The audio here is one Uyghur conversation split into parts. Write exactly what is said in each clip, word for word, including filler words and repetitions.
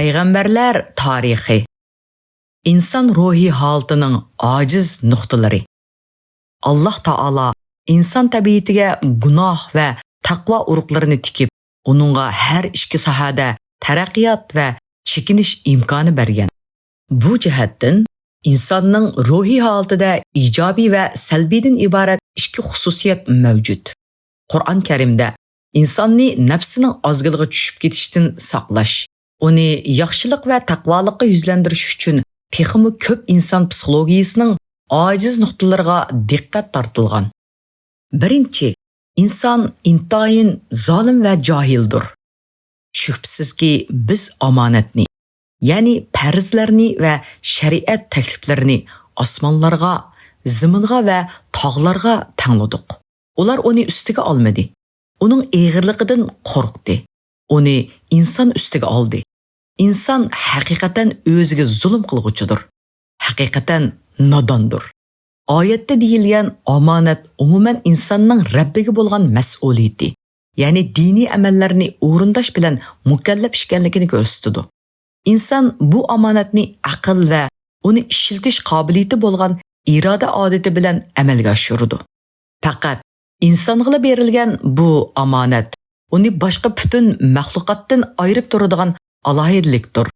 پەيغەمبەرلەر تارىخى. ئىنسان روھىي ھالىتىنىڭ ئاجىز نۇقتىلىرى. ئاللاھ تائالا ئىنسان تەبىئىتىگە گۇناھ ۋە تەقۋا ئۇرۇقلىرىنى تىكىپ، ئۇنىڭغا ھەر ئىككى ساھەدە تەرەققىيات ۋە چېكىنىش ئىمكانى بەرگەن. بۇ جەھەتتىن ئىنساننىڭ روھىي ھالىتىدە ئىجابىي ۋە سەلبىيدىن ئىبارەت ئىككى خۇسۇسىيەت مەۋجۇت. قۇرئان كەرىمدە ئىنساننى نەپسىنىڭ ئازگىلىغا چۈشۈپ كېتىشتىن ساقلاش، ئۇنى ياخشىلىق ۋە تەقۋالىققا يۈزلەندۈرۈش ئۈچۈن تېخىمۇ كۆپ ئىنسان پسىخولوگىيىسىنىڭ ئاجىز نۇقتىلىرىغا دىققەت تارتىلغان. بىرىنچى، ئىنسان ئىنتايىن زالىم ۋە جاھىلدۇر. شۈبھىسىزكى، بىز ئامانەتنى، يەنى پەرزلەرنى ۋە شەرىئەت تەكلىپلىرىنى ئاسمانلارغا، زېمىنغا ۋە تاغلارغا تەڭلىدۇق. ئۇلار ئۇنى ئۈستىگە ئالمىدى. ئۇنىڭ ئېغىرلىقىدىن قورقتى. ئۇنى ئىنسان ئۈستىگە ئالدى. ئىنسان ھەقىقەتەن ئۆزىگە زۇلۇم قىلغۇچىدۇر. ھەقىقەتەن ناداندۇر. ئايەتتە دېيىلگەن ئامانەت ئومۇمەن ئىنساننىڭ رەببىگە بولغان مەسئۇلىيىتى، يەنى دىنىي ئەمەللەرنى ئورۇنداش بىلەن مۇكەللەپ ئىكەنلىكىنى كۆرسىتىدۇ. ئىنسان بۇ ئامانەتنى ئەقىل ۋە ئۇنى ئىشلىتىش قابىلىيىتى بولغان ئىرادە ئادىتى بىلەن ئەمەلگە ئاشۇرىدۇ. پەقەت ئىنسانغىلا بېرىلگەن بۇ ئامانەت ئۇنى باشقا پۈتۈن مەخلۇقاتتىن ئايرىپ تۇرىدىغان ئالاھىدىلىكتۇر.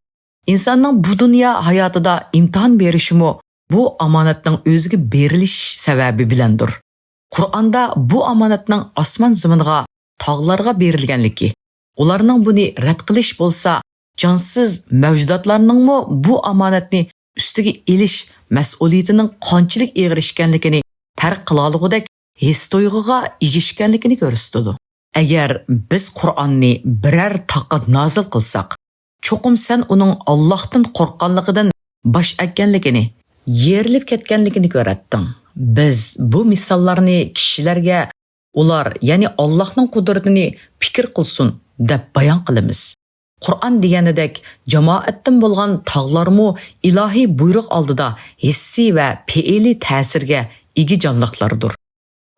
ئىنساننىڭ بۇ دۇنيا ھاياتىدا ئىمتىھان بېرىشىمۇ بۇ ئامانەتنىڭ ئۆزىگە بېرىلىش سەۋەبى بىلەندۇر. قۇرئاندا بۇ ئامانەتنىڭ ئاسمان زېمىنغا، تاغلارغا بېرىلگەنلىكى، ئۇلارنىڭ بۇنى رەت قىلىش بولسا، جانسىز مەۋجۇداتلارنىڭمۇ بۇ ئامانەتنى ئۈستىگە ئېلىش مەسئۇلىيىتىنىڭ قانچىلىك ئېغىر ئىكەنلىكىنى پەرق قىلالىغۇدەك ھېس تۇيغۇغا ئىگە ئىكەنلىكىنى كۆرسىتىدۇ. ئەگەر بىز قۇرئاننى بىرەر تاغقا نازىل قىلساق، چوقۇم سەن ئۇنىڭ ئاللاھتىن قورققانلىقىدىن باش ئەگكەنلىكىنى، يېرىلىپ كەتكەنلىكىنى كۆرەتتىڭ. بىز بۇ مىساللارنى كىشىلەرگە ئۇلار، يەنى ئاللاھنىڭ قۇدرىتىنى پىكىر قىلسۇن، دەپ بايان قىلىمىز. قۇرئان دېگىنىدەك، جامائەتتىن بولغان تاغلارمۇ ئىلاھىي بۇيرۇق ئالدىدا ھېسسىي ۋە پېئىلىي تەسىرگە ئىگە جانلىقلاردۇر.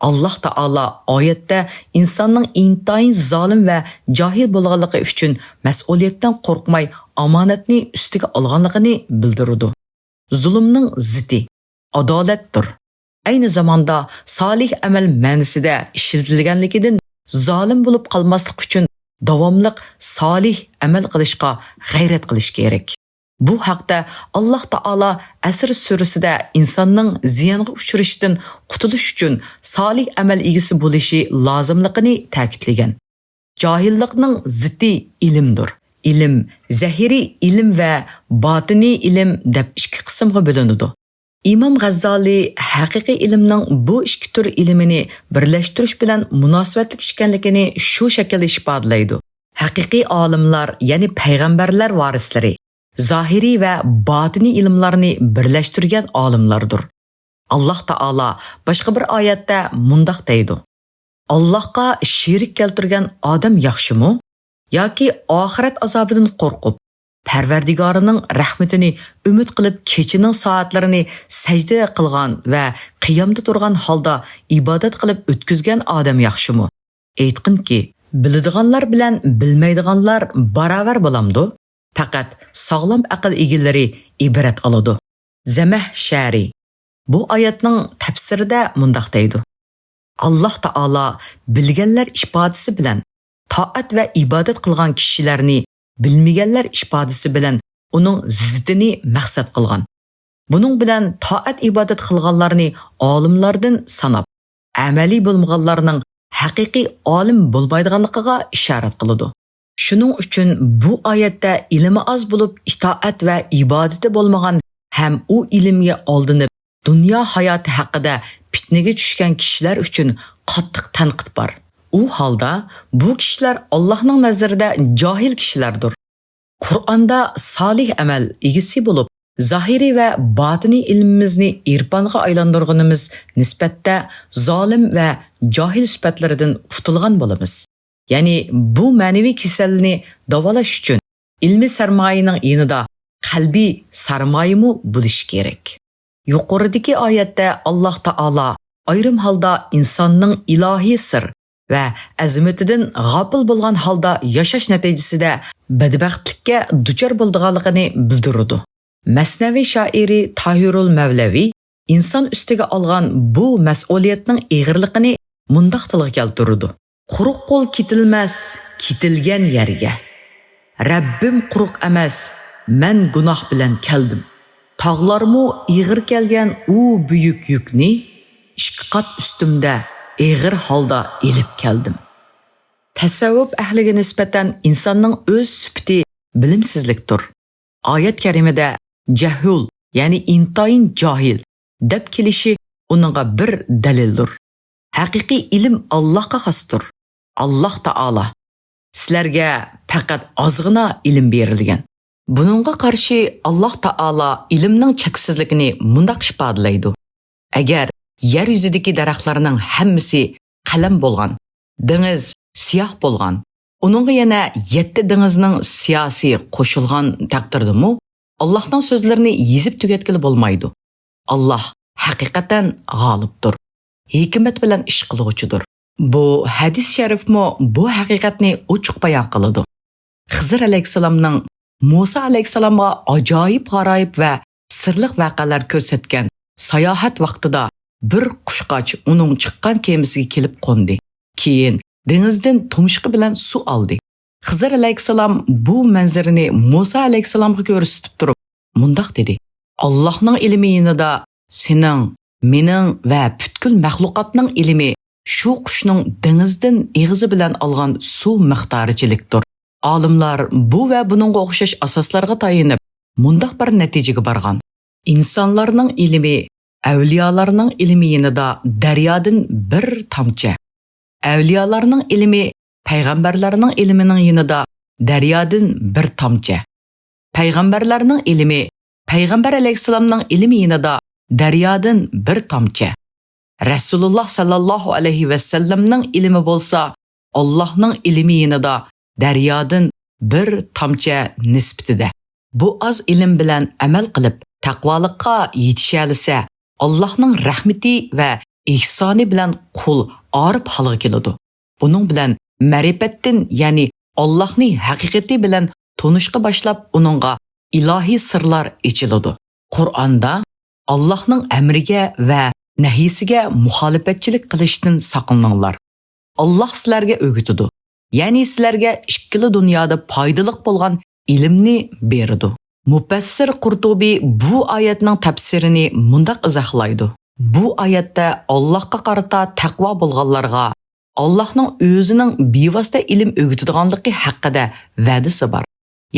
ئاللاھ تائالا ئايەتتە ئىنساننىڭ ئىنتايىن زالىم ۋە جاھىل بولغانلىقى ئۈچۈن مەسئۇلىيەتتىن قورقماي ئامانەتنى ئۈستىگە ئالغانلىقىنى بىلدۈرىدۇ. زۇلۇمنىڭ زىتى ئادالەتتۇر. ئەينى زاماندا سالىھ ئەمەل مەنىسىدە ئىشلىتىلگەنلىكىدىن زالىم بولۇپ قالماسلىق ئۈچۈن داۋاملىق سالىھ ئەمەل قىلىشقا غەيرەت قىلىش كېرەك. بۇ ھەقتە ئاللاھ تائالا ئەسر سۈرىسىدە ئىنساننىڭ زىيانغا ئۇچرىشىدىن قۇتۇلۇش ئۈچۈن سالىھ ئەمەل ئىگىسى بولۇشى لازىملىقىنى تەكىتلىگەن. جاھىللىقنىڭ زىتى ئىلىمدۇر. ئىلىم زەھىرىي ئىلىم ۋە باتىنىي ئىلىم دەپ ئىككى قىسىمغا بۆلۈنىدۇ. ئىمام غەززالى ھەقىقىي ئىلىمنىڭ بۇ ئىككى تۈر ئىلىمىنى بىرلەشتۈرۈش بىلەن مۇناسىۋەتلىك ئىكەنلىكىنى شۇ شەكىلدە ئىپادىلەيدۇ: ھەقىقىي ئالىملار، يەنى پەيغەمبەرلەر ۋارىسلىرى، زاھىرىي ۋە باتىنىي ئىلىملارنى بىرلەشتۈرگەن ئالىملاردۇر. ئاللاھ تائالا باشقا بىر ئايەتتە مۇنداق دەيدۇ: ئاللاھقا شېرىك كەلتۈرگەن ئادەم ياخشىمۇ؟ ياكى ئاخىرەت ئازابىدىن قورقۇپ، پەرۋەردىگارىنىڭ رەھمىتىنى ئۈمىد قىلىپ، كېچىنىڭ سائەتلىرىنى سەجدە قىلغان ۋە قىيامدا تۇرغان ھالدا ئىبادەت قىلىپ ئۆتكۈزگەن ئادەم ياخشىمۇ؟ ئېيتقىنكى، بىلىدىغانلار بىلەن بىلمەيدىغانلار باراۋەر بولامدۇ؟ پەقەت ساغلام ئەقىل ئىگىلىرى ئىبرەت ئالىدۇ. زەمەھشەرى بۇ ئايەتنىڭ تەپسىرىدە مۇنداق دەيدۇ: ئاللاھ تائالا بىلگەنلەر ئىپادىسى بىلەن تائەت ۋە ئىبادەت قىلغان كىشىلەرنى بىلمىگەنلەر ئىپادىسى بىلەن ئۇنىڭ زىتىنى مەقسەت قىلغان. بۇنىڭ بىلەن تائەت ئىبادەت قىلغانلارنى ئالىملاردىن ساناپ، ئەمەلىي بولمىغانلارنىڭ ھەقىقىي ئالىم بولمايدىغانلىقىغا ئىشارەت قىلىدۇ. شۇنىڭ ئۈچۈن بۇ ئايەتتە ئىلمى ئاز بولۇپ، ئىتائەت ۋە ئىبادىتى بولمىغان ھەم ئۇ ئىلىمگە ئالدىنىپ، دۇنيا ھاياتى ھەققىدە پىتنىگە چۈشكەن كىشىلەر ئۈچۈن قاتتىق تەنقىد بار. ئۇ ھالدا بۇ كىشىلەر ئاللاھنىڭ نەزىرىدە جاھىل كىشىلەردۇر. قۇرئاندا سالىھ ئەمەل ئىگىسى بولۇپ، زاھىرىي ۋە باتىنىي ئىلمىمىزنى ئېرپانغا ئايلاندۇرغىنىمىز نىسبەتتە زالىم ۋە جاھىل سۈپەتلىرىدىن قۇتۇلغان بولىمىز. يەنى بۇ مەنىۋى كېسەلنى داۋالاش ئۈچۈن ئىلمىي سەرمايىنىڭ يېنىدا قەلبىي سەرمايىمۇ بولۇشى كېرەك. يۇقىرىدىكى ئايەتتە ئاللاھ تائالا ئايرىم ھالدا ئىنساننىڭ ئىلاھىي سىر ۋە ئەزىمىتىدىن غاپىل بولغان ھالدا ياشاش نەتىجىسىدە بەدبەختلىككە ئەمەلىيەتكە دۇچار بولىدىغانلىقىنى بىلدۈرىدۇ. مەسنەۋى شائىرى تاھىرۇل مەۋلەۋى ئىنسان ئۈستىگە ئالغان بۇ مەسئۇلىيەتنىڭ ئېغىرلىقىنى مۇنداق تىلغا كەلتۈرىدۇ: «قۇرۇق قول كېتىلمەس كېتىلگەن يەرگە. رەببىم قۇرۇق ئەمەس، مەن گۇناھ بىلەن كەلدىم. تاغلارمۇ ئېغىر كەلگەن ئۇ بۈيۈك يۈكنى ئىككى قات ئۈستۈمدە ئېغىر ھالدا ئېلىپ كەلدىم.» تەسەۋۋۇپ ئەھلىگە نىسبەتەن ئىنساننىڭ ئۆز سۈپىتى بىلىمسىزلىكتۇر. ئايەت كەرىمىدە «جەھۇل»، يەنى ئىنتايىن جاھىل، دەپ كېلىشى ئۇنىڭغا بىر دەلىلدۇر. ھەقىقىي ئىلىم ئاللاھقا خاستۇر. ئاللاھ تائالا: «سىلەرگە پەقەت ئازغىنا ئىلىم بېرىلگەن.» بۇنىڭغا قارشى ئاللاھ تائالا ئىلىمنىڭ چەكسىزلىكىنى مۇنداق ئىپادىلەيدۇ: «ئەگەر يەر يۈزىدىكى دەرەخلەرنىڭ ھەممىسى قەلەم بولغان، دېڭىز سىياھ بولغان، ئۇنىڭغا يەنە يەتتە دېڭىزنىڭ سىياسى قوشۇلغان تەقدىردىمۇ، ئاللاھنىڭ سۆزلىرىنى يېزىپ تۈگەتكىلى بولمايدۇ. ئاللاھ ھەقىقەتەن غالىبتۇر، ھېكمەت بىلەن ئىش قىلغۇچىدۇر.» بۇ ھەدىس شەرىفمۇ بۇ ھەقىقەتنى ئوچۇق بايان قىلىدۇ. خىزىر ئەلەيھىسسالامنىڭ مۇسا ئەلەيھىسسالامغا ئاجايىپ غارايىپ ۋە سىرلىق ۋەقەلەر كۆرسەتكەن ساياھەت ۋاقتىدا بىر قۇشقاچ ئۇنىڭ چىققان كېمىسىگە كېلىپ قوندى. كېيىن دېڭىزدىن تۇمشۇقى بىلەن سۇ ئالدى. خىزىر ئەلەيھىسسالام بۇ مەنزىرىنى مۇسا ئەلەيھىسسالامغا كۆرسىتىپ تۇرۇپ مۇنداق دېدى: «ئاللاھنىڭ ئىلمى يېنىدا سېنىڭ، مېنىڭ ۋە پۈتكۈل مەخلۇقاتنىڭ ئىلمى شۇ قۇشنىڭ دېڭىزدىن ئېغىزى بىلەن ئالغان سۇ مىقدارىچىلىكتۇر.» ئالىملار بۇ ۋە بۇنىڭغا ئوخشاش ئاساسلارغا تايىنىپ مۇنداق بىر نەتىجىگە بارغان: ئىنسانلارنىڭ ئىلمى ئەۋلىيالارنىڭ ئىلمى يېنىدا دەريادىن بىر تامچە. ئەۋلىيالارنىڭ ئىلمى پەيغەمبەرلەرنىڭ ئىلمىنىڭ يېنىدا دەريادىن بىر تامچە. پەيغەمبەرلەرنىڭ ئىلمى پەيغەمبەر ئەلەيھىسسالامنىڭ ئىلمى يېنىدا دەريادىن بىر تامچە. رەسۇلۇللاھ ساللاللاھۇ ئەلەيھى ۋەسەللەمنىڭ ئىلمى بولسا ئاللاھنىڭ ئىلمى يېنىدا دەريادىن بىر تامچە نىسبىتىدە. بۇ ئاز ئىلىم بىلەن ئەمەل قىلىپ، تەقۋالىققا يېتىشەلىسە، ئاللاھنىڭ رەھمىتى ۋە ئېھسانى بىلەن قۇل ئارىپ ھالغا كېلىدۇ. بۇنىڭ بىلەن مەرىپەتتىن، يەنى ئاللاھنى ھەقىقىتى بىلەن تونۇشقا باشلاپ، ئۇنىڭغا ئىلاھىي سىرلار ئېچىلىدۇ. قۇرئاندا ئاللاھنىڭ ئەمرىگە ۋە نەھيىسىگە مۇخالىپەتچىلىك قىلىشتىن ساقلىنىڭلار. ئاللاھ سىلەرگە ئۆگىتىدۇ، يەنى سىلەرگە ئىككىلا دۇنيادا پايدىلىق بولغان ئىلىمنى بېرىدۇ. مۇپەسسىر قۇرتۇبى بۇ ئايەتنىڭ تەپسىرىنى مۇنداق ئىزاھلايدۇ: بۇ ئايەتتە ئاللاھقا قارىتا تەقۋا بولغانلارغا ئاللاھنىڭ ئۆزىنىڭ بىۋاسىتە ئىلىم ئۆگىتىدىغانلىقى ھەققىدە ۋەدىسى بار.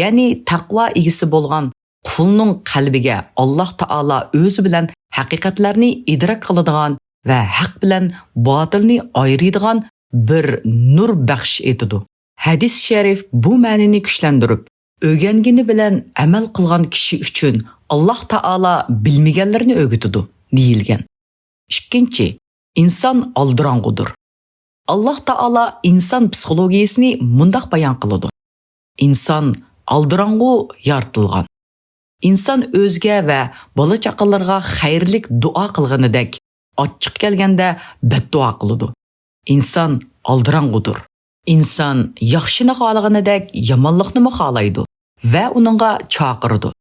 يەنى تەقۋا ئىگىسى بولغان قۇلنىڭ قەلبىگە ئاللاھ تائالا ئۆزى بىلەن ھەقىقەتلەرنى ئىدراك قىلىدىغان ۋە ھەق بىلەن باتىلنى ئايرىيدىغان بىر نۇر بەخش ئېتىدۇ. ھەدىس شەرىف بۇ مەنىنى كۈچلەندۈرۈپ، ئۆگەنگىنى بىلەن ئەمەل قىلغان كىشى ئۈچۈن ئاللاھ تائالا بىلمىگەنلىرىنى ئۆگىتىدۇ، دېيىلگەن. ئىككىنچى، ئىنسان ئالدىراڭغۇدۇر. ئاللاھ تائالا ئىنسان پسىخولوگىيىسىنى مۇنداق بايان قىلىدۇ: ئىنسان ئالدىراڭغۇ يارىتىلغان. ئىنسان ئۆزىگە ۋە بالا-چاقىلىرىغا خەيرلىك دۇئا قىلغىنىدەك، ئاچچىقى كەلگەندە بەتدۇئا قىلىدۇ. ئىنسان ئالدىراڭغۇدۇر. ئىنسان ياخشىنى خالىغىنىدەك يامانلىقنىمۇ خالايدۇ ۋە ئۇنىڭغا چاقىرىدۇ.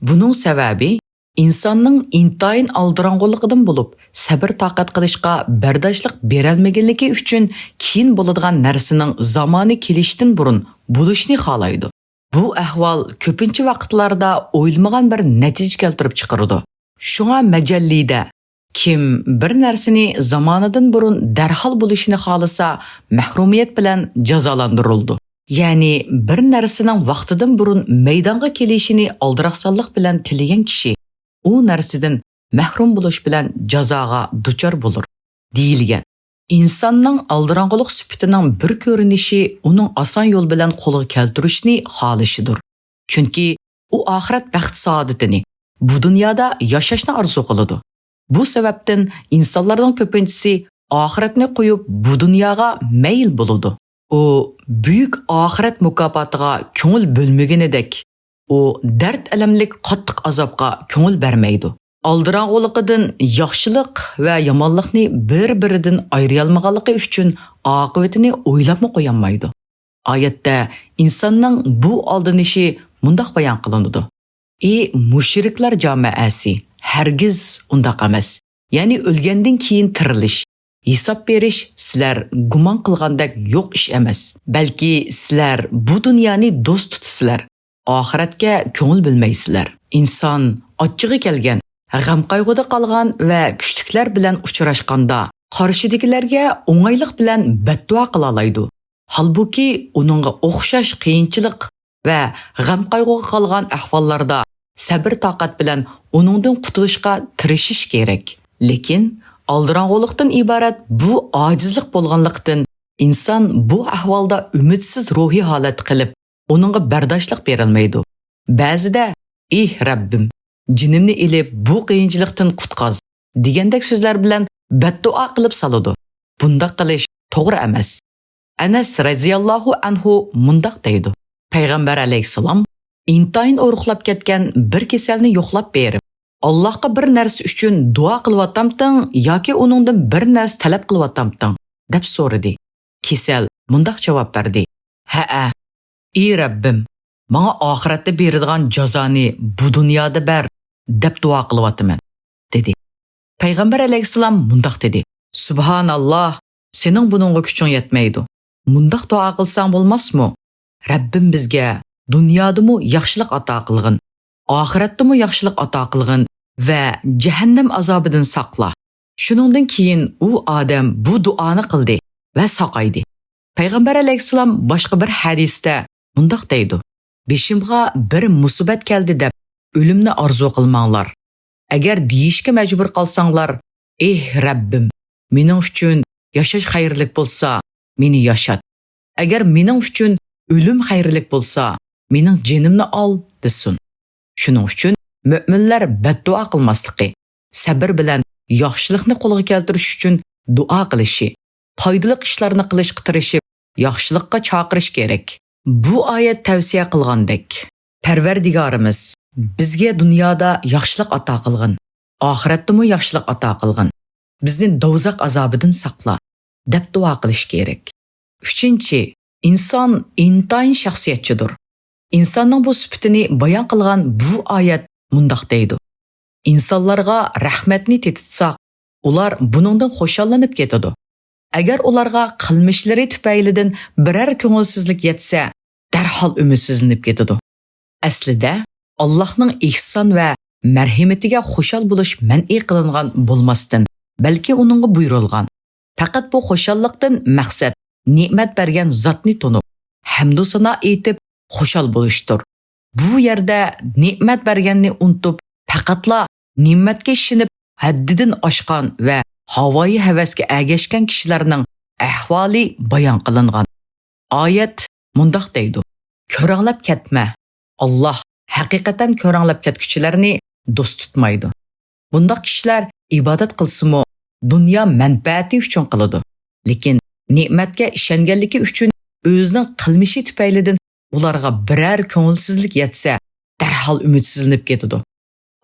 بۇنىڭ سەۋەبى ئىنساننىڭ ئىنتايىن ئالدىراڭغۇلۇقىدىن بولۇپ، سەبىر-تاقەت قىلىشقا بەرداشلىق بېرەلمىگەنلىكى ئۈچۈن كېيىن بولىدىغان نەرسىنىڭ زامانى كېلىشتىن بۇرۇن بولۇشىنى خالايدۇ. بۇ ئەھۋال كۆپىنچە ۋاقىتلاردا ئويلىمىغان بىر نەتىجە كەلتۈرۈپ چىقىرىدۇ. شۇڭا مەجەللىدە، كىم بىر نەرسىنى زامانىدىن بۇرۇن دەرھال بولۇشىنى خالىسا، مەھرۇمىيەت بىلەن جازالاندۇرۇلىدۇ. يەنى بىر نەرسىنىڭ ۋاقتىدىن بۇرۇن مەيدانغا كېلىشىنى ئالدىراقسانلىق بىلەن تىلىگەن كىشى ئۇ نەرسىدىن مەھرۇم بولۇش بىلەن جازاغا دۇچار بولۇر، دېيىلگەن. ئىنساننىڭ ئالدىراڭغۇلۇق سۈپىتىنىڭ بىر كۆرۈنۈشى ئۇنىڭ ئاسان يول بىلەن قولغا كەلتۈرۈشنى خالىشىدۇر. چۈنكى ئۇ ئاخىرەت بەخت-سائادىتىنى، بۇ دۇنيادا ياشاشنى ئارزۇ قىلىدۇ. بۇ سەۋەبتىن ئىنسانلارنىڭ كۆپىنچىسى ئاخىرەتنى قويۇپ، بۇ دۇنياغا مەيىل بولىدۇ. ئۇ بۈيۈك ئاخىرەت مۇكاپاتىغا كۆڭۈل بۆلمىگىنىدەك، ئۇ دەرد-ئەلەملىك قاتتىق ئازابقا كۆڭۈل بەرمەيدۇ. ئالدىراڭغۇلۇقىدىن ياخشىلىق ۋە يامانلىقنى بىر-بىرىدىن ئايرىيالمىغانلىقى ئۈچۈن ئاقىۋىتىنى ئويلاپمۇ قويالمايدۇ. ئايەتتە ئىنساننىڭ بۇ ئالدىنىشى مۇنداق بايان قىلىنىدۇ: ئى مۇشرىكلار جامائەسى، ھەرگىز ئۇنداق ئەمەس. يەنى ئۆلگەندىن كېيىن تىرىلىش، ھېساب بېرىش سىلەر گۇمان قىلغاندەك يوق ئىش ئەمەس. بەلكى سىلەر بۇ دۇنيانى دوست تۇتىسىلەر، ئاخىرەتكە كۆڭۈل بۆلمەيسىلەر. ئىنسان ئاچچىقى كەلگەن، غەم-قايغۇدا قالغان ۋە كۈچلۈكلەر بىلەن ئۇچراشقاندا، قارشىدىكىلەرگە ئوڭايلىق بىلەن بەددۇئا قىلالايدۇ. ھالبۇكى، ئۇنىڭغا ئوخشاش قىيىنچىلىق ۋە غەم-قايغۇغا قالغان ئەھۋاللاردا سەبىر-تاقەت بىلەن ئۇنىڭدىن قۇتۇلۇشقا تىرىشىش كېرەك. لېكىن ئالدىراڭغۇلۇقتىن ئىبارەت بۇ ئاجىزلىق بولغانلىقتىن، ئىنسان بۇ ئەھۋالدا ئۈمىدسىز روھىي ھالەتتە قېلىپ، ئۇنىڭغا بەرداشلىق بېرەلمەيدۇ. بەزىدە، ئېھ رەببىم، جېنىمنى ئېلىپ، بۇ قىيىنچىلىقتىن قۇتقاز، دېگەندەك سۆزلەر بىلەن بەددۇئا قىلىپ سالىدۇ. بۇنداق قىلىش توغرا ئەمەس. ئەنەس رەزىياللاھۇ ئەنھۇ مۇنداق دەيدۇ: پەيغەمبەر ئەلەيھىسسالام ئىنتايىن ئورۇقلاپ كەتكەن بىر كېسەلنى يوقلاپ بېرىپ، ئاللاھقا بىر نەرسە ئۈچۈن دۇئا قىلىۋاتامتىڭ ياكى ئۇنىڭدىن بىر نەرسە تەلەپ قىلىۋاتامتىڭ؟ دەپ سورىدى. كېسەل مۇنداق جاۋاب بەردى: ھەئە، ئى رەببىم، ماڭا ئاخىرەتتە بېرىدىغان جازانى بۇ دۇنيادا بەر، دەپ دۇئا قىلىۋاتىمەن، دېدى. پەيغەمبەر ئەلەيھىسسالام مۇنداق دېدى: سۇبھاناللاھ، سېنىڭ بۇنىڭغا كۈچۈڭ يەتمەيدۇ. مۇنداق دۇئا قىلساڭ بولماسمۇ؟ رەببىم بىزگە دۇنيادىمۇ ياخشىلىق ئاتا قىلغىن، ئاخىرەتتىمۇ ياخشىلىق ئاتا قىلغىن ۋە جەھەننەم ئازابىدىن ساقلا. شۇنىڭدىن كېيىن ئۇ ئادەم بۇ دۇئانى قىلدى ۋە ساقايدى. پەيغەمبەر ئەلەيھىسسالام باشقا بىر ھەدىستە مۇنداق دەيدۇ: بېشىمغا بىر مۇسىبەت كەلدى دەپ، ئۆلۈمنى ئارزۇ قىلماڭلار. ئەگەر دېيىشكە مەجبۇر قالساڭلار، ئېھ رەببىم، مېنىڭ ئۈچۈن ياشاش خەيرلىك بولسا، مېنى ياشات. ئەگەر مېنىڭ ئۈچۈن ئۆلۈم خەيرلىك بولسا، مېنىڭ جېنىمنى ئال، دېسۇن. شۇنىڭ ئۈچۈن مۆمىنلەر بەددۇئا قىلماسلىقى، سەبىر بىلەن ياخشىلىقنى قولغا كەلتۈرۈش ئۈچۈن دۇئا قىلىشى، پايدىلىق ئىشلارنى قىلىشقا تىرىشىپ، ياخشىلىققا چاقىرىش كېرەك. بۇ ئايەت تەۋسىيە قىلغاندەك، پەرۋەردىگارىمىز، بىزگە دۇنيادا ياخشىلىق ئاتا قىلغىن، ئاخىرەتتىمۇ ياخشىلىق ئاتا قىلغىن، بىزنى دوزاخ ئازابىدىن ساقلا، دەپ دۇئا قىلىش كېرەك. ئۈچىنچى، ئىنسان ئىنتايىن شەخسىيەتچىدۇر. ئىنساننىڭ بۇ سۈپىتىنى بايان قىلغان بۇ ئايەت مۇنداق دەيدۇ: ئىنسانلارغا رەھمەتنى تېتىتساق، ئۇلار بۇنىڭدىن خۇشاللىنىپ كېتىدۇ. ئەگەر ئۇلارغا قىلمىشلىرى تۈپەيلىدىن بىرەر كۆڭۈلسىزلىك يەتسە، دەرھال ئۈمىدسىزلىنىپ كېتىدۇ. ئەسلىدە، ئاللاھنىڭ ئېھسان ۋە مەرھىمىتىگە خۇشال بولۇش مەنئى قىلىنغان بولماستىن، بەلكى ئۇنىڭغا بۇيرۇلغان. پەقەت بۇ خۇشاللىقتىن مەقسەت نېمەت بەرگەن زاتنى تونۇپ، ھەمدۇ سانا ئېيتىپ خۇشال بولۇشتۇر. بۇ يەردە نېمەت بەرگەننى ئۇنتۇپ، پەقەتلا نېمەتكە ئىشىنىپ، ھەددىدىن ئاشقان ۋە ھاۋايى ھەۋەسكە ئەگەشكەن كىشىلەرنىڭ ئەھۋالى بايان قىلىنغان. ئايەت مۇنداق دەيدۇ: كۆرەڭلەپ كەتمە، ئاللاھ ھەقىقەتەن كۆرەڭلەپ كەتكۈچىلەرنى دوست تۇتمايدۇ. بۇنداق كىشىلەر ئىبادەت قىلسىمۇ، دۇنيا مەنپەئەتى ئۈچۈن قىلىدۇ. لېكىن نېمەتكە ئىشەنگەنلىكى ئۈچۈن ئۆزىنىڭ قىلمىشى تۈپەيلىدىن ئۇلارغا بىرەر كۆڭۈلسىزلىك يەتسە، دەرھال ئۈمىدسىزلىنىپ كېتىدۇ.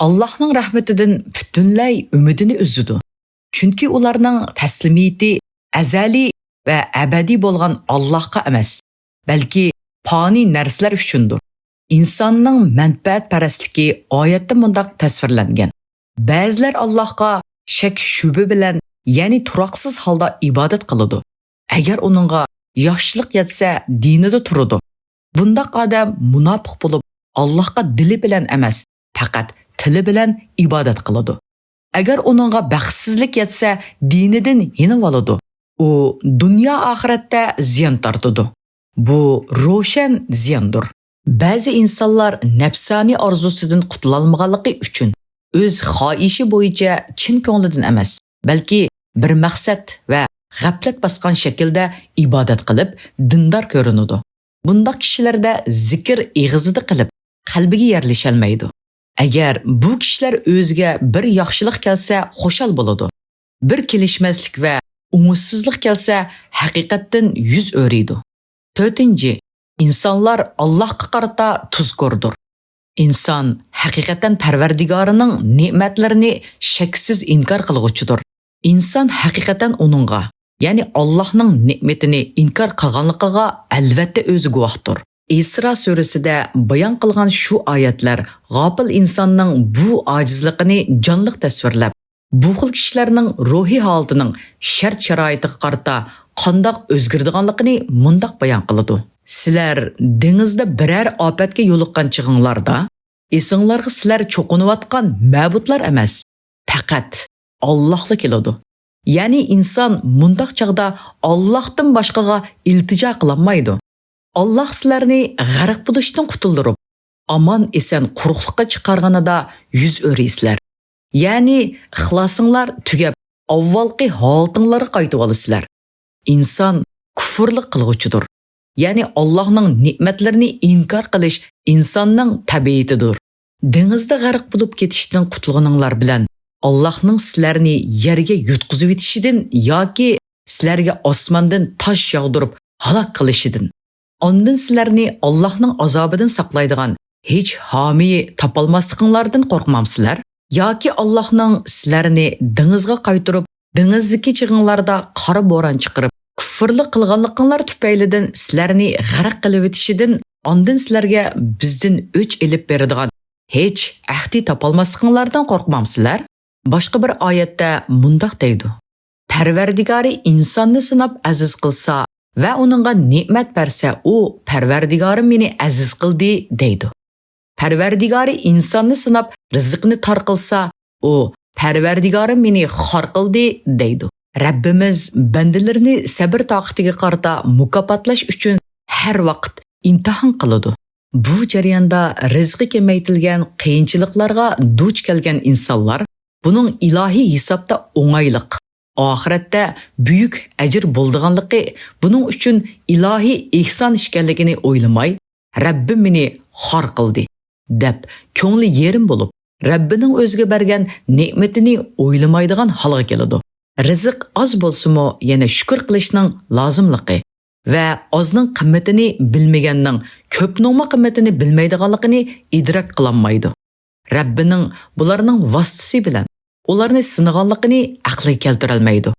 ئاللاھنىڭ رەھمىتىدىن پۈتۈنلەي ئۈمىدىنى ئۈزىدۇ. چۈنكى ئۇلارنىڭ تەسلىمىيىتى ئەزەلىي ۋە ئەبەدىي بولغان ئاللاھقا ئەمەس، بەلكى پانىي نەرسىلەر ئۈچۈندۇر. ئىنساننىڭ مەنپەئەتپەرەسلىكى ئايەتتە مۇنداق تەسۋىرلەنگەن: بەزىلەر ئاللاھقا شەك-شۈبھە بىلەن، يەنى تۇراقسىز ھالدا ئىبادەت قىلىدۇ. ئەگەر ئۇنىڭغا ياخشىلىق يەتسە، دىنىدا تۇرىدۇ. بۇنداق ئادەم مۇناپىق بولۇپ، ئاللاھقا دىلى بىلەن ئەمەس، پەقەت تىلى بىلەن ئىبادەت قىلىدۇ. ئەگەر ئۇنىڭغا بەختسىزلىك يەتسە، دىنىدىن يېنىۋالىدۇ. ئۇ دۇنيا ئاخىرەتتە زىيان تارتىدۇ. بۇ روشەن زىياندۇر. بەزى ئىنسانلار نەپسانىي ئارزۇسىدىن قۇتۇلالمىغانلىقى ئۈچۈن ئۆز خاھىشى بويىچە چىن كۆڭلىدىن ئەمەس، بەلكى بىر مەقسەت ۋە غەپلەت باسقان شەكىلدە ئىبادەت قىلىپ، دىندار كۆرۈنىدۇ. بۇنداق كىشىلەردە زىكىر ئېغىزىدا قىلىپ، قەلبىگە يەرلىشەلمەيدۇ. ئەگەر بۇ كىشىلەر ئۆزىگە بىر ياخشىلىق كەلسە، خۇشال بولىدۇ. بىر كېلىشمەسلىك ۋە ئوڭۇشسىزلىق كەلسە، ھەقىقەتتىن يۈز ئۆرۈيدۇ. تۆتىنچى، ئىنسانلار ئاللاھقا قارىتا تۇزكوردۇر. ئىنسان ھەقىقەتەن پەرۋەردىگارىنىڭ نېمەتلىرىنى شەكسىز ئىنكار قىلغۇچىدۇر. ئىنسان ھەقىقەتەن ئۇنىڭغا، يەنى ئاللاھنىڭ نېمىتىنى ئىنكار قىلغانلىقىغا ئەلۋەتتە ئۆزى گۇۋاھتۇر. ئىسرا سۈرىسىدە بايان قىلغان شۇ ئايەتلەر غاپىل ئىنساننىڭ بۇ ئاجىزلىقىنى جانلىق تەسۋىرلەپ، بۇ خىل كىشىلەرنىڭ روھىي ھالىتىنىڭ شەرت-شارائىتىغا قارىتا قانداق ئۆزگىرىدىغانلىقىنى مۇنداق بايان قىلىدۇ: سىلەر دېڭىزدا بىرەر ئاپەتكە يولۇققان چېغىڭلاردا، ئېسىڭلارغا سىلەر چوقۇنۇۋاتقان مەبۇدلار ئەمەس، پەقەت ئاللاھلا كېلىدۇ. يەنى ئىنسان مۇنداق چاغدا ئاللاھتىن باشقىغا ئىلتىجا قىلالمايدۇ. ئاللاھ سىلەرنى غەرق بولۇشتىن قۇتۇلدۇرۇپ، ئامان-ئېسەن قۇرۇقلۇققا چىقارغىنىدا يۈز ئۆرۈيسىلەر. يەنى ئىخلاسىڭلار تۈگەپ، ئاۋۋالقى ھالىتىڭلارغا قايتىۋالىسىلەر. ئىنسان كۇفۇرلۇق قىلغۇچىدۇر. يەنى ئاللاھنىڭ نېمەتلىرىنى ئىنكار قىلىش ئىنساننىڭ تەبىئىتىدۇر. دېڭىزدا غەرق بولۇپ كېتىشتىن قۇتۇلغىنىڭلار بىلەن ئاللاھنىڭ سىلەرنى يەرگە يۇتقۇزۇۋېتىشىدىن ياكى سىلەرگە ئاسماندىن تاش ياغدۇرۇپ ھالاك قىلىشىدىن، ئاندىن سىلەرنى ئاللاھنىڭ ئازابىدىن ساقلايدىغان ھېچ ھامىيى تاپالماسلىقىڭلاردىن قورقمامسىلەر؟ ياكى ئاللاھنىڭ سىلەرنى دېڭىزغا قايتۇرۇپ، دېڭىزدىكى چېغىڭلاردا قارا بوران چىقىرىپ، كۇفرلۇق قىلغانلىقىڭلار تۈپەيلىدىن سىلەرنى غەرق قىلىۋېتىشىدىن، ئاندىن سىلەرگە بىزدىن ئۆچ ئېلىپ بېرىدىغان ھېچ ئەھدى تاپالماسلىقىڭلاردىن قورقمامسىلەر؟ باشقا بىر ئايەتتە مۇنداق دەيدۇ: پەرۋەردىگارى ئىنساننى سىناپ ئەزىز قىلسا ۋە ئۇنىڭغا نېمەت بەرسە، ئۇ، پەرۋەردىگارىم مېنى ئەزىز قىلدى، دەيدۇ. پەرۋەردىگارى ئىنساننى سىناپ رىزىقنى تار قىلسا، ئۇ، پەرۋەردىگارىم مېنى خار قىلدى، دەيدۇ. رەببىمىز بەندىلىرىنى سەبرى-تاقىتىگە قارىتا مۇكاپاتلاش ئۈچۈن ھەر ۋاقىت ئىمتىھان قىلىدۇ. بۇ جەرياندا رىزقى كېمەيتىلگەن قىيىنچىلىقلارغا دۇچ كەلگەن ئىنسانلار بۇنىڭ ئىلاھىي ھېسابتا ئوڭايلىق، ئاخىرەتتە بۈيۈك ئەجىر بولىدىغانلىقى، بۇنىڭ ئۈچۈن ئىلاھىي ئېھسان ئىكەنلىكىنى ئويلىماي، رەببىم مېنى خار قىلدى، دەپ، كۆڭلى يېرىم بولۇپ، رەببىنىڭ ئۆزىگە بەرگەن نېمىتىنى ئويلىمايدىغان ھالغا كېلىدۇ. رىزىق ئاز بولسىمۇ، يەنە شۈكۈر قىلىشنىڭ لازىملىقى ۋە ئازنىڭ قىممىتىنى بىلمىگەننىڭ كۆپنىڭمۇ قىممىتىنى بىلمەيدىغانلىقىنى ئىدراك قىلالمايدۇ. رەببىنىڭ بۇلارنىڭ ۋاسىتىسى بىلەن ئۇلارنى سىنىغانلىقىنى ئەقلىگە كەلتۈرەلمەيدۇ.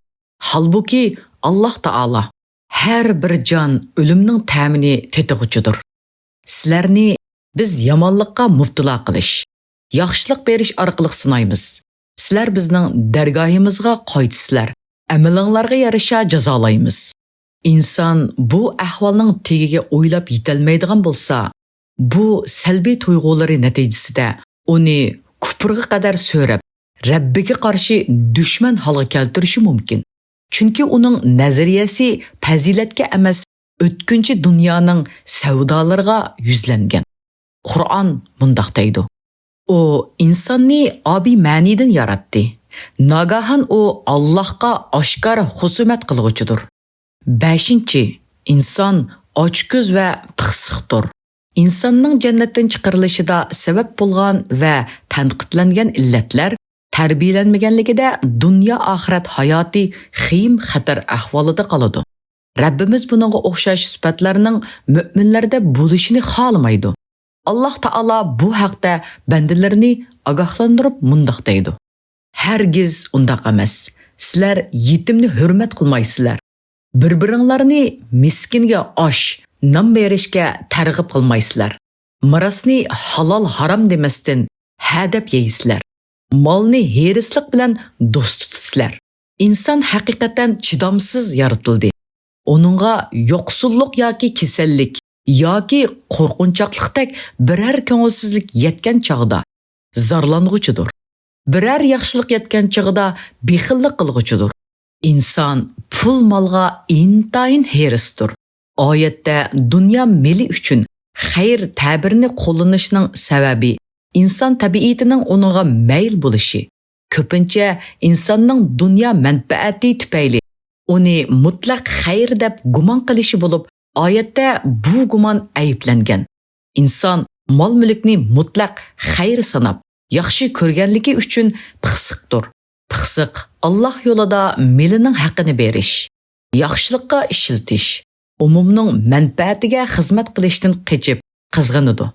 ھالبۇكى، ئاللاھ تائالا ھەر بىر جان ئۆلۈمنىڭ تەمىنى تېتىغۇچىدۇر. سىلەرنى بىز يامانلىققا مۇپتىلا قىلىش، ياخشىلىق بېرىش ئارقىلىق سىنايمىز. سىلەر بىزنىڭ دەرگاھىمىزغا قايتىسىلەر. ئەمىلىڭلارغا يارىشا جازالايمىز. ئىنسان بۇ ئەھۋالنىڭ تېگىگە ئويلاپ يېتەلمەيدىغان بولسا، بۇ سەلبىي تۇيغۇلىرى نەتىجىسىدە ئۇنى كۇپۇرغا قەدەر سۆرەپ، رەببىگە قارشى دۈشمەن ھالغا كەلتۈرۈشى مۇمكىن. چۈنكى ئۇنىڭ نەزەرىيەسى پەزىلەتكە ئەمەس، ئۆتكۈنچى دۇنيانىڭ سەۋدالىرىغا يۈزلەنگەن. قۇرئان مۇنداق دەيدۇ: ئۇ ئىنساننى ئابىي مەنىدىن ياراتتى. ناگاھان ئۇ ئاللاھقا ئاشكارا خۇسۇمەت قىلغۇچىدۇر. بەشىنچى، ئىنسان ئاچكۆز ۋە پىخسىقتۇر. ئىنساننىڭ جەننەتتىن چىقىرىلىشىدا سەۋەب بولغان ۋە تەنقىدلەنگەن ئىللەتلەر تەربىيەلەنمىگەنلىكىدە، دۇنيا ئاخىرەت ھاياتى خېيىم-خەتەر ئەھۋالىدا قالىدۇ. رەببىمىز بۇنىڭغا ئوخشاش سۈپەتلەرنىڭ مۆمىنلەردە بولۇشىنى خالىمايدۇ. ئاللاھ تائالا بۇ ھەقتە بەندىلىرىنى ئاگاھلاندۇرۇپ مۇنداق دەيدۇ: ھەرگىز ئۇنداق ئەمەس. سىلەر يېتىمنى ھۆرمەت قىلمايسىلەر. بىر-بىرىڭلارنى مىسكىنگە ئاش، نان بېرىشكە تەرغىب قىلمايسىلەر. مىراسنى ھالال-ھارام دېمەستىن، ھە دەپ يەيسىلەر. مالنى ھېرىسلىق بىلەن دوست تۇتىسىلەر. ئىنسان ھەقىقەتەن چىدامسىز يارىتىلدى. ئۇنىڭغا يوقسۇللۇق ياكى كېسەللىك ياكى قورقۇنچاقلىقتەك بىرەر كۆڭۈلسىزلىك يەتكەن چاغدا زارلانغۇچىدۇر. بىرەر ياخشىلىق يەتكەن چېغىدا بېخىللىق قىلغۇچىدۇر. ئىنسان پۇل-مالغا ئىنتايىن ھېرىستۇر. ئايەتتە دۇنيا مېلى ئۈچۈن خەير تەبىرىنى قوللىنىشنىڭ سەۋەبى ئىنسان تەبىئىتىنىڭ ئۇنىڭغا مەيىل بولۇشى، كۆپىنچە ئىنساننىڭ دۇنيا مەنپەئەتى تۈپەيلى ئۇنى مۇتلەق خەير دەپ گۇمان قىلىشى بولۇپ، ئايەتتە بۇ گۇمان ئەيىبلەنگەن. ئىنسان مال-مۈلۈكنى مۇتلەق خەير ساناپ، ياخشى كۆرگەنلىكى ئۈچۈن پىخسىقتۇر. پىخسىق ئاللاھ يولىدا مېلىنىڭ ھەققىنى بېرىش، ياخشىلىققا ئىشلىتىش، ئومۇمنىڭ مەنپەئەتىگە خىزمەت قىلىشتىن قېچىپ قىزغىنىدۇ.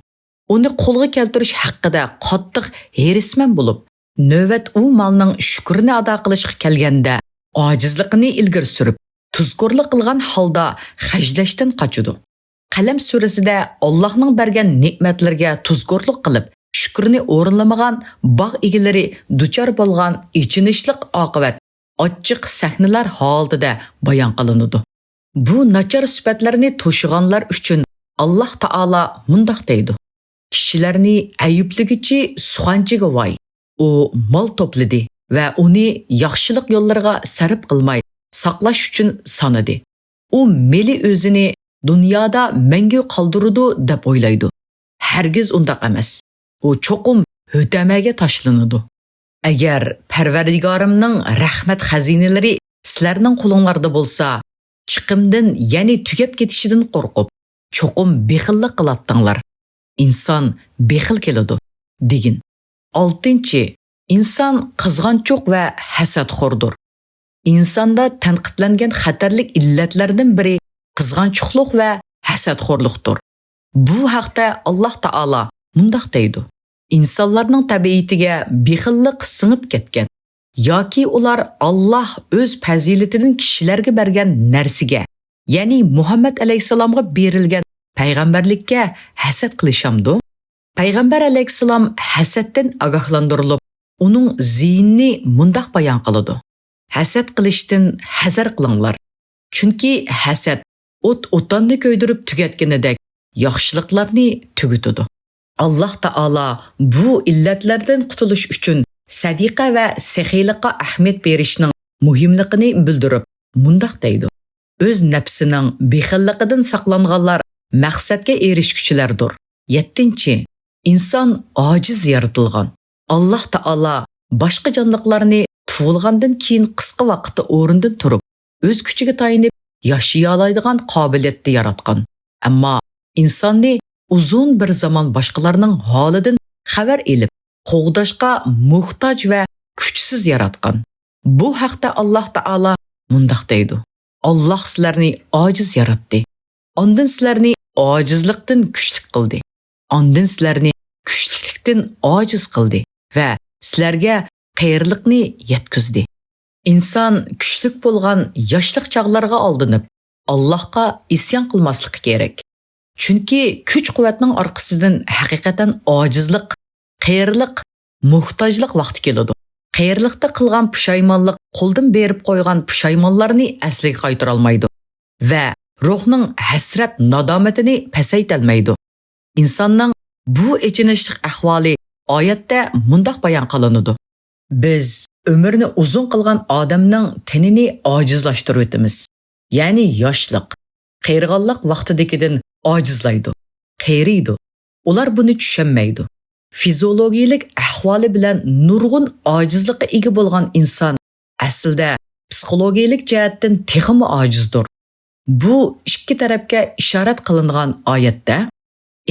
ئۇنى قولغا كەلتۈرۈش ھەققىدە قاتتىق ھېرىسمەن بولۇپ، نۆۋەت ئۇ مالنىڭ شۈكرىنى ئادا قىلىشقا كەلگەندە، ئاجىزلىقىنى ئىلگىرى سۈرۈپ، تۇزكورلۇق قىلغان ھالدا خەجلەشتىن قاچىدۇ. قەلەم سۈرىسىدە ئاللاھنىڭ بەرگەن نېمەتلىرىگە تۇزكورلۇق قىلىپ، شۈكرىنى ئورۇنلىمىغان باغ ئىگىلىرى دۇچار بولغان ئېچىنىشلىق ئاقىۋەت، ئاچچىق سەھنىلەر ھالىتىدە بايان قىلىنىدۇ. بۇ ناچار سۈپەتلەرنى توشۇغانلار ئۈچۈن ئاللاھ تائالا مۇنداق دەيدۇ: «كىشىلەرنى ئەيىبلىگۈچى سۇخەنچىگە ۋاي! ئۇ مال توپلىدى ۋە ئۇنى ياخشىلىق يوللىرىغا سەرپ قىلماي ساقلاش ئۈچۈن سانىدى. ئۇ مېلى ئۆزىنى دۇنيادا مەڭگۈ قالدۇرىدۇ دەپ ئويلايدۇ. ھەرگىز ئۇنداق ئەمەس. ئۇ چوقۇم ھۆتەمەگە تاشلىنىدۇ. ئەگەر پەرۋەردىگارىمنىڭ رەھمەت خەزىنىلىرى سىلەرنىڭ قولۇڭلاردا بولسا، چىقىمدىن، يەنى تۈگەپ كېتىشىدىن قورقۇپ، چوقۇم بېخىللىق قىلاتتىڭلار. ئىنسان بېخىل كېلىدۇ» دېگىن. ئالتىنچى، ئىنسان قىزغانچۇق ۋە ھەسەتخوردۇر. ئىنساندا تەنقىدلەنگەن خەتەرلىك ئىللەتلەردىن بىرى قىزغانچۇقلۇق ۋە ھەسەتخورلۇقتۇر. بۇ ھەقتە ئاللاھ تائالا مۇنداق دەيدۇ: «ئىنسانلارنىڭ تەبىئىتىگە بېخىللىق سىڭىپ كەتكەن ياكى ئۇلار ئاللاھ ئۆز پەزىلىتىدىن كىشىلەرگە بەرگەن نەرسىگە، يەنى مۇھەممەد ئەلەيھىسسالامغا بېرىلگەن پەيغەمبەرلىككە ھەسەت قىلىشامدۇ؟» پەيغەمبەر ئەلەيھىسسالام ھەسەتتىن ئاگاھلاندۇرۇلۇپ، ئۇنىڭ زىيىنىنى مۇنداق بايان قىلىدۇ: «ھەسەت قىلىشتىن ھەزەر قىلىڭلار. چۈنكى ھەسەت ئوت ئوتاننى كۆيدۈرۈپ تۈگەتكىنىدەك، ياخشىلىقلارنى تۈگىتىدۇ.» ئاللاھ تائالا بۇ ئىللەتلەردىن قۇتۇلۇش ئۈچۈن سەدىقە ۋە سېخىيلىققا ئەھمىيەت بېرىشنىڭ مۇھىملىقىنى بىلدۈرۈپ، مۇنداق دەيدۇ: «ئۆز نەپسىنىڭ بېخىللىقىدىن ساقلانغانلار مەقسەتكە ئېرىشكۈچىلەردۇر.» يەتتىنچى، ئىنسان ئاجىز يارىتىلغان. ئاللاھ تائالا باشقا جانلىقلارنى تۇغۇلغاندىن كېيىن قىسقا ۋاقىتتا ئورنىدىن تۇرۇپ، ئۆز كۈچىگە تايىنىپ ياشىيالايدىغان قابىلىيەتتە ياراتقان. ئەمما ئىنساننى ئۇزۇن بىر زامان باشقىلارنىڭ ھالىدىن خەۋەر ئېلىپ، قوغداشقا موھتاج ۋە كۈچسىز ياراتقان. بۇ ھەقتە ئاللاھ تائالا مۇنداق دەيدۇ: «ئاللاھ سىلەرنى ئاجىز ياراتتى. ئاندىن سىلەرنى ئاجىزلىقتىن كۈچلۈك قىلدى. ئاندىن سىلەرنى كۈچلۈكلۈكتىن ئاجىز قىلدى ۋە سىلەرگە قېرىلىقنى يەتكۈزدى.» ئىنسان كۈچلۈك بولغان ياشلىق چاغلارغا ئالدىنىپ، ئاللاھقا ئىسيان قىلماسلىقى كېرەك. چۈنكى كۈچ-قۇۋۋەتنىڭ ئارقىسىدىن ھەقىقەتەن ئاجىزلىق، قېرىلىق، موھتاجلىق ۋاقتى كېلىدۇ. قېرىلىقتا قىلغان پۇشايمانلىق، قولدىن بېرىپ قويغان پۇشايمانلارنى ئەسلىگە قايتۇرالمايدۇ ۋە روھنىڭ ھەسرەت-نادامىتىنى پەسەيتەلمەيدۇ. ئىنساننىڭ بۇ ئېچىنىشلىق ئەھۋالى ئايەتتە مۇنداق بايان قىلىنىدۇ: «بىز ئۆمرىنى ئۇزۇن قىلغان ئادەمنىڭ تېنىنى ئاجىزلاشتۇرۇۋېتىمىز.» يەنى ياشلىق، قېرىغانلىق ۋاقتىدىكىدىن ئاجىزلايدۇ، قېرىيدۇ. ئۇلار بۇنى چۈشەنمەيدۇ. فىزىئولوگىيەلىك ئەھۋالى بىلەن نۇرغۇن ئاجىزلىققا ئىگە بولغان ئىنسان ئەسلىدە پسىخولوگىيەلىك جەھەتتىن تېخىمۇ ئاجىزدۇر. بۇ ئىككى تەرەپكە ئىشارەت قىلىنغان ئايەتتە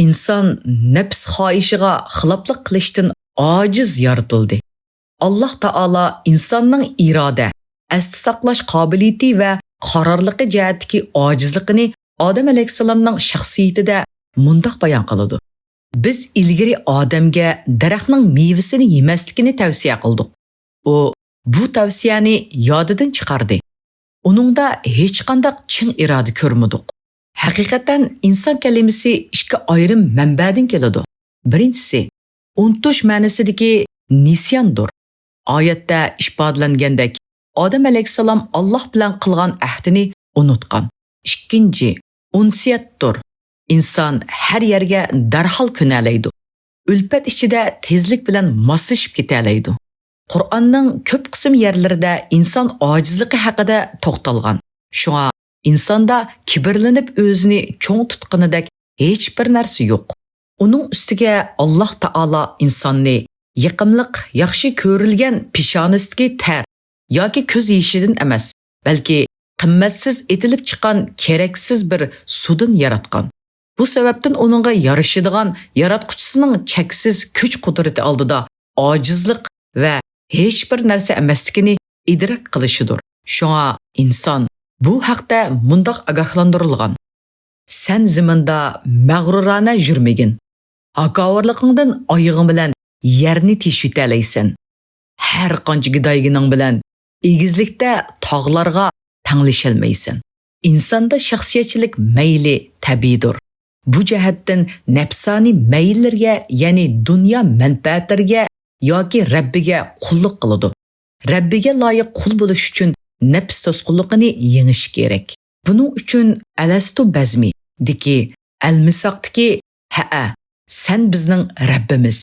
ئىنسان نەپس خاھىشىغا خىلاپلىق قىلىشتىن ئاجىز يارىتىلدى. ئاللاھ تائالا ئىنساننىڭ ئىرادە، ئەستە ساقلاش قابىلىيىتى ۋە قارارلىقى جەھەتتىكى ئاجىزلىقىنى ئادەم ئەلەيھىسسالامنىڭ شەخسىيىتىدە مۇنداق بايان قىلىدۇ: «بىز ئىلگىرى ئادەمگە دەرەخنىڭ مېۋىسىنى يېمەسلىكىنى تەۋسىيە قىلدۇق. ئۇ بۇ تەۋسىيەنى يادىدىن چىقاردى. ئۇنىڭدا ھېچقانداق چىڭ ئىرادە كۆرمىدۇق.» ھەقىقەتەن ئىنسان كەلىمىسى ئىككى ئايرىم مەنبەدىن كېلىدۇ. بىرىنچىسى، ئۇنتۇش مەنىسىدىكى نىسياندۇر. ئايەتتە ئىپادىلەنگەندەك، ئادەم ئەلەيھىسسالام ئاللاھ بىلەن قىلغان ئەھدىنى ئۇنتۇغان. ئىككىنچى، ئۇنسىيەتتۇر. ئىنسان ھەر يەرگە دەرھال كۆنەلەيدۇ. ئۈلپەت ئىچىدە تېزلىك بىلەن ماسلىشىپ كېتەلەيدۇ. قۇرئاننىڭ كۆپ قىسىم يەرلىرىدە ئىنسان ئاجىزلىقى ھەققىدە توختالغان. شۇڭا ئىنساندا كىبىرلىنىپ ئۆزىنى چوڭ تۇتقىنىدەك ھېچبىر نەرسە يوق. ئۇنىڭ ئۈستىگە ئاللاھ تائالا ئىنساننى يېقىملىق، ياخشى كۆرۈلگەن پېشانىسىدىكى تەر ياكى كۆز يېشىدىن ئەمەس، بەلكى قىممەتسىز ئېتىلىپ چىققان كېرەكسىز بىر سۇدىن ياراتقان. بۇ سەۋەبتىن ئۇنىڭغا يارىشىدىغان ياراتقۇچىسىنىڭ چەكسىز كۈچ-قۇدرىتى ئالدىدا ئاجىزلىق ۋە ھېچبىر نەرسە ئەمەسلىكىنى ئىدراك قىلىشىدۇر. شۇڭا ئىنسان بۇ ھەقتە مۇنداق ئاگاھلاندۇرۇلغان: «سەن زېمىندا مەغرۇرانە يۈرمىگىن. ھاكاۋۇرلۇقۇڭدىن ئايىغىڭ بىلەن يەرنى تېشىۋېتەلەيسەن. ھەر قانچە گىدايگىنىڭ بىلەن ئېگىزلىكتە تاغلارغا تەڭلىشەلمەيسەن.» ئىنساندا شەخسىيەتچىلىك مەيلى تەبىئىيدۇر. بۇ جەھەتتىن نەپسانىي مەيىللىرىگە، يەنى دۇنيا مەنپەئەتلىرىگە ياكى رەببىگە قۇللۇق قىلىدۇ. رەببىگە لايىق قۇل بولۇش ئۈچۈن نەپس توسقۇنلۇقىنى يېڭىشى كېرەك. بۇنىڭ ئۈچۈن ئەلەستۇ بەزمى دىكى، ئەلمىساقتىكى ھەئە، سەن بىزنىڭ رەببىمىز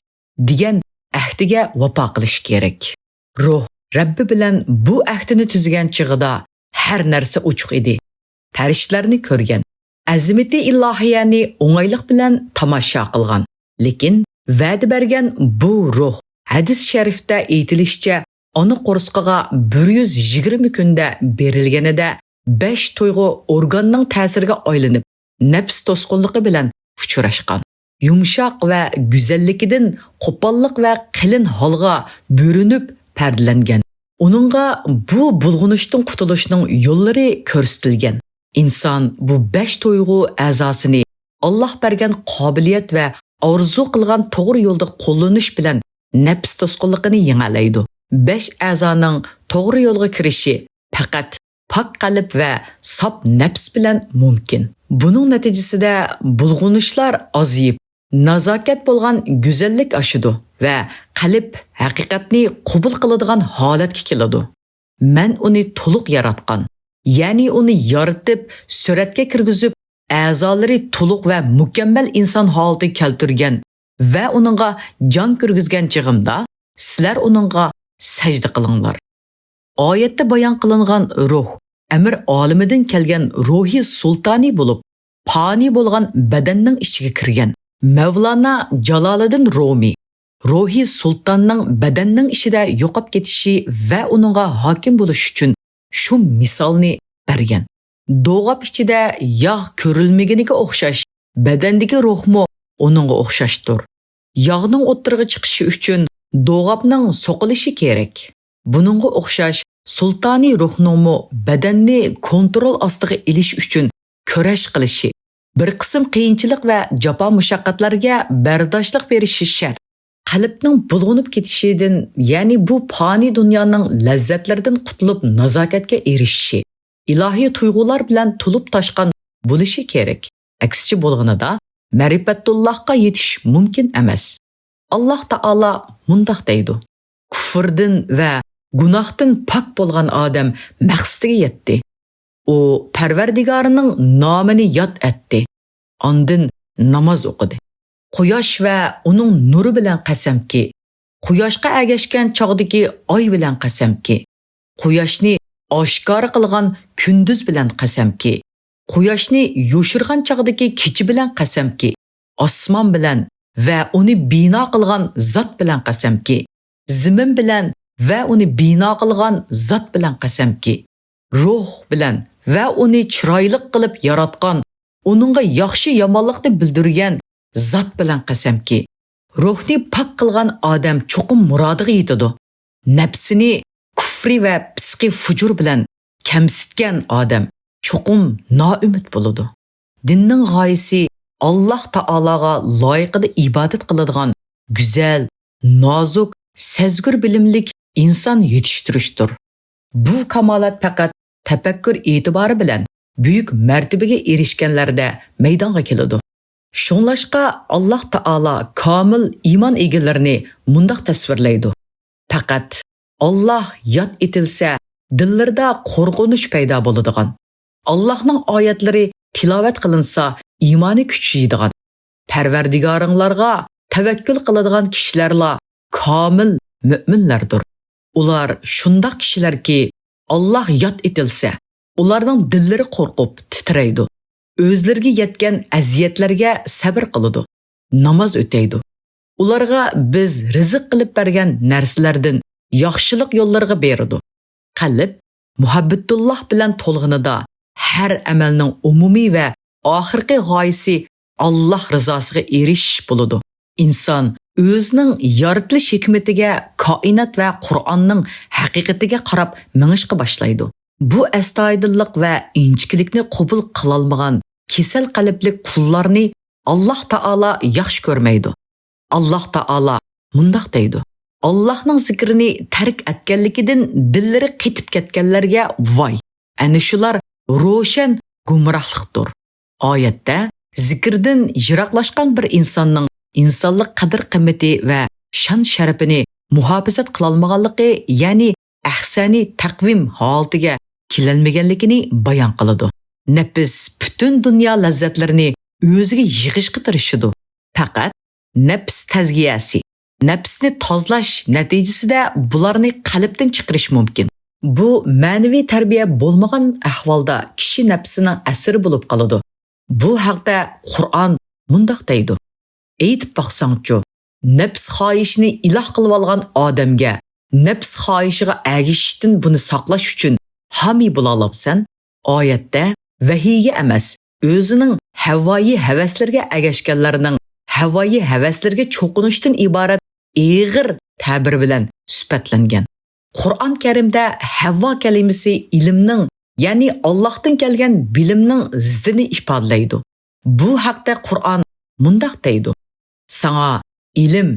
دېگەن ئەھدىگە ۋاپا قىلىشى كېرەك. روھ رەببى بىلەن بۇ ئەھدىنى تۈزگەن چېغىدا ھەر نەرسە ئوچۇق ئىدى. پەرىشتىلەرنى كۆرگەن، ئەزىمىتى ئىلاھىيەنى ئوڭايلىق بىلەن تاماشا قىلغان. لېكىن ۋەدە بەرگەن بۇ روھ، ھەدىس شەرىفتە ئېيتىلىشىچە، ئانا قورسىقىغا بىر يۈز يىگىرمە كۈندە بېرىلگىنىدە، بەش تۇيغۇ ئورگاننىڭ تەسىرىگە ئايلىنىپ، نەپس توسقۇنلۇقى بىلەن ئۇچراشقان. يۇمشاق ۋە گۈزەللىكىدىن قوپاللىق ۋە قېلىن ھالغا بۈرۈنۈپ پەردىلەنگەن. ئۇنىڭغا بۇ بۇلغىنىشتىن قۇتۇلۇشنىڭ يوللىرى كۆرسىتىلگەن. ئىنسان بۇ بەش تۇيغۇ ئەزاسىنى ئاللاھ بەرگەن قابىلىيەت ۋە ئارزۇ قىلغان توغرا يولدا قوللىنىش بىلەن نەپس توسقۇنلۇقىنى يېڭەلەيدۇ. بەش ئەزانىڭ توغرا يولغا كىرىشى پەقەت پاك قەلب ۋە ساپ نەپس بىلەن مۇمكىن. بۇنىڭ نەتىجىسىدە بۇلغىنىشلار ئازىيىپ، نازاكەت بولغان گۈزەللىك ئاشىدۇ ۋە قەلب ھەقىقەتنى قوبۇل قىلىدىغان ھالەتكە كېلىدۇ. مەن ئۇنى تولۇق ياراتقان، يەنى ئۇنى يارىتىپ، سۈرەتكە كىرگۈزۈپ، ئەزالىرى تولۇق ۋە مۇكەممەل ئىنسان ھالىتىگە كەلتۈرگەن ۋە ئۇنىڭغا جان كىرگۈزگەن چېغىمدا، سىلەر ئۇنىڭغا سەجدە قىلىڭلار. ئايەتتە بايان قىلىنغان روھ ئەمىر ئالىمىدىن كەلگەن روھىي سۇلتانى بولۇپ، پانىي بولغان بەدەننىڭ ئىچىگە كىرگەن. مەۋلانا جالالىدىن رومى روھىي سۇلتاننىڭ بەدەننىڭ ئىچىدە يوقاپ كېتىشى ۋە ئۇنىڭغا ھاكىم بولۇش ئۈچۈن شۇ مىسالنى بەرگەن. دوغاپ ئىچىدە ياغ كۆرۈلمىگىنىگە ئوخشاش، بەدەندىكى روھمۇ ئۇنىڭغا ئوخشاشتۇر. ياغنىڭ ئوتتۇرىغا چىقىشى ئۈچۈن دوغاپنىڭ سوقۇلۇشى كېرەك. بۇنىڭغا ئوخشاش، سۇلتانىي روھنىڭمۇ بەدەننى كونترول ئاستىغا ئېلىش ئۈچۈن كۈرەش قىلىشى، بىر قىسىم قىيىنچىلىق ۋە جاپا-مۇشەققەتلەرگە بەرداشلىق بېرىشى شەرت. قەلبنىڭ بۇلغىنىپ كېتىشىدىن، يەنى بۇ پانىي دۇنيانىڭ لەززەتلىرىدىن قۇتۇلۇپ، نازاكەتكە ئېرىشىشى، ئىلاھىي تۇيغۇلار بىلەن تولۇپ تاشقان بولۇشى كېرەك. ئەكسىچە بولغىنىدا، مەرىپەتۇللاھقا يېتىش مۇمكىن ئەمەس. ئاللاھ تائالا مۇنداق دەيدۇ: كۇفۇردىن ۋە گۇناھتىن پاك بولغان ئادەم مەقسىتىگە يەتتى. ئۇ پەرۋەردىگارىنىڭ نامىنى ياد ئەتتى. ئاندىن ناماز ئوقۇدى. قۇياش ۋە ئۇنىڭ نۇرى بىلەن قەسەمكى، قۇياشقا ئەگەشكەن چاغدىكى ئاي بىلەن قەسەمكى، قۇياشنى ئاشكارا قىلغان كۈندۈز بىلەن قەسەمكى، قۇياشنى يوشۇرغان چاغدىكى كېچە بىلەن قەسەمكى، ئاسمان بىلەن ۋە ئۇنى بىنا قىلغان زات بىلەن قەسەمكى، زېمىن بىلەن ۋە ئۇنى بىنا قىلغان زات بىلەن قەسەمكى، روھ بىلەن ۋە ئۇنى چىرايلىق قىلىپ ياراتقان، ئۇنىڭغا ياخشى-يامانلىقنى بىلدۈرگەن زات بىلەن قەسەمكى، روھنى پاك قىلغان ئادەم چوقۇم مۇرادىغا يېتىدۇ. نەپسىنى كۇفرى ۋە پىسقى-فۇجۇر بىلەن كەمسىتكەن ئادەم چوقۇم نائۈمىد بولىدۇ. دىننىڭ غايىسى ئاللاھ تائالاغا لايىقىدا ئىبادەت قىلىدىغان گۈزەل، نازۇك، سەزگۈر بىلىملىك ئىنسان يېتىشتۈرۈشتۇر. بۇ كامالەت پەقەت تەپەككۇر ئېتىبارى بىلەن بۈيۈك مەرتىبىگە ئېرىشكەنلەردە مەيدانغا كېلىدۇ. شۇڭلاشقا ئاللاھ تائالا كامىل ئىمان ئىگىلىرىنى مۇنداق تەسۋىرلەيدۇ: پەقەت ئاللاھ ياد ئېتىلسە، دىللىرىدا قورقۇنچ پەيدا بولىدىغان، ئاللاھنىڭ ئايەتلىرى تىلاۋەت قىلىنسا، ئىمانى كۈچىيىدىغان، پەرۋەردىگارىڭلارغا تەۋەككۈل قىلىدىغان كىشىلەرلا كامىل مۆمىنلەردۇر. ئۇلار شۇنداق كىشىلەركى، ئاللاھ ياد ئېتىلسە، ئۇلارنىڭ دىللىرى قورقۇپ تىترەيدۇ. ئۆزلىرىگە يەتكەن ئەزىيەتلەرگە سەۋر قىلىدۇ. ناماز ئۆتەيدۇ. ئۇلارغا بىز رىزىق قىلىپ بەرگەن نەرسىلەردىن ياخشىلىق يوللىرىغا بېرىدۇ. قەلب مۇھەببىتۇللاھ بىلەن تولغىنىدا، ھەر ئەمەلنىڭ ئومۇمىي ۋە ئاخىرقى غايىسى ئاللاھ رىزاسىغا ئېرىشىش بولىدۇ. ئىنسان ئۆزىنىڭ يارىتىلىش ھېكمىتىگە، كائىنات ۋە قۇرئاننىڭ ھەقىقىتىگە قاراپ مېڭىشقا باشلايدۇ. بۇ ئەستايىدىللىق ۋە ئىنچىكىلىكنى قوبۇل قىلالمىغان كېسەل قەلبلىك قۇللارنى ئاللاھ تائالا ياخشى كۆرمەيدۇ. ئاللاھ تائالا مۇنداق دەيدۇ: ئاللاھنىڭ زىكرىنى تەرك ئەتكەنلىكىدىن دىللىرى قېتىپ كەتكەنلەرگە ۋاي! ئەنە شۇلار روشەن گۇمراھلىقتۇر. ئايەتتە زىكىردىن يىراقلاشقان بىر ئىنساننىڭ ئىنسانلىق قەدىر-قىممىتى ۋە شان-شەرىپىنى مۇھاپىزەت قىلالمىغانلىقى، يەنى ئەھسەنى تەقۋىم ھالىتىگە كېلەلمىگەنلىكىنى بايان قىلىدۇ. نەپس پۈتۈن دۇنيا لەززەتلىرىنى ئۆزىگە يىغىشقا تىرىشىدۇ. پەقەت نەپس تەزكىيەسى، نەپسنى تازىلاش نەتىجىسىدە بۇلارنى قەلبتىن چىقىرىش مۇمكىن. بۇ مەنىۋى تەربىيە بولمىغان ئەھۋالدا كىشى نەپسىنىڭ ئەسىرى بولۇپ قالىدۇ. بۇ ھەقتە قۇرئان مۇنداق دەيدۇ: ئېيتىپ باقساڭچۇ، نەپس خاھىشىنى ئىلاھ قىلىۋالغان ئادەمگە نەپس خاھىشىغا ئەگىشىشتىن بۇنى ساقلاش ئۈچۈن ھامىي بولالامسەن؟ ئايەتتە ۋەھىيگە ئەمەس، ئۆزىنىڭ ھەۋايى ھەۋەسلىرىگە ئەگەشكەنلەرنىڭ ھەۋايى ھەۋەسلىرىگە چوقۇنۇشتىن ئىبارەت ئېغىر تەبىر بىلەن سۈپەتلەنگەن. قۇرئان كەرىمدە ھەۋۋا كەلىمىسى ئىلىمنىڭ، يەنى ئاللاھتىن كەلگەن بىلىمنىڭ زىتىنى ئىپادىلەيدۇ. بۇ ھەقتە قۇرئان مۇنداق دەيدۇ: ساڭا ئىلىم،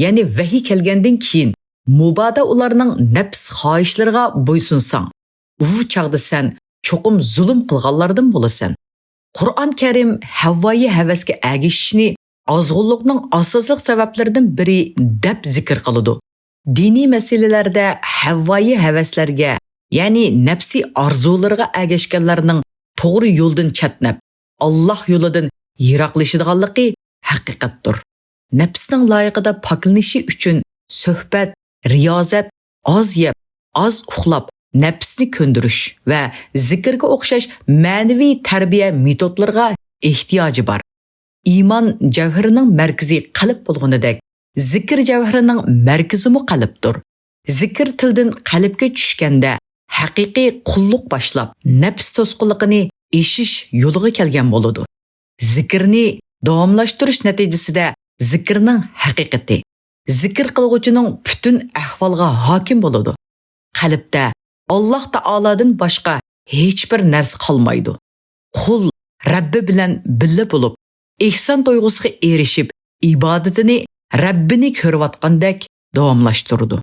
يەنى ۋەھىي كەلگەندىن كېيىن، مۇبادا ئۇلارنىڭ نەپس خاھىشلىرىغا بويسۇنساڭ، ئۇ چاغدا سەن چوقۇم زۇلۇم قىلغانلاردىن بولىسەن. قۇرئان كەرىم ھەۋۋايى ھەۋەسكە ئەگىشىشنى ئازغۇنلۇقنىڭ ئاساسلىق سەۋەبلىرىدىن بىرى دەپ زىكىر قىلىدۇ. دىنىي مەسىلىلەردە ھەۋۋايى ھەۋەسلەرگە، يەنى نەپسىي ئارزۇلىرىغا ئەگەشكەنلەرنىڭ توغرا يولدىن چەتنەپ، ئاللاھ يولىدىن يىراقلىشىدىغانلىقى ھەقىقەتتۇر. نەپسنىڭ لايىقىدا پاكلىنىشى ئۈچۈن سۆھبەت، رىيازەت، ئاز يەپ، ئاز ئۇخلاپ، نەپسنى كۆندۈرۈش ۋە زىكىرگە ئوخشاش مەنىۋى تەربىيە مېتودلىرىغا ئېھتىياجى بار. ئىمان جەۋھىرىنىڭ مەركىزى قەلب بولغىنىدەك، زىكىر جەۋھىرىنىڭ مەركىزىمۇ قەلبتۇر. زىكىر تىلدىن قەلبكە چۈشكەندە، ھەقىقىي قۇللۇق باشلاپ، نەپس توسقۇنلۇقىنى ئېشىش يولىغا كەلگەن بولىدۇ. زىكىرنى داۋاملاشتۇرۇش نەتىجىسىدە زىكىرنىڭ ھەقىقىتى، زىكىر قىلغۇچىنىڭ پۈتۈن ئەھۋالغا ھاكىم بولىدۇ. قەلبتە ئاللاھ تائالادىن باشقا ھېچبىر نەرسە قالمايدۇ. قۇل رەببى بىلەن بىللە بولۇپ، ئېھسان تۇيغۇسىغا ئېرىشىپ، ئىبادىتىنى رەببىنى كۆرۈۋاتقاندەك داۋاملاشتۇرىدۇ.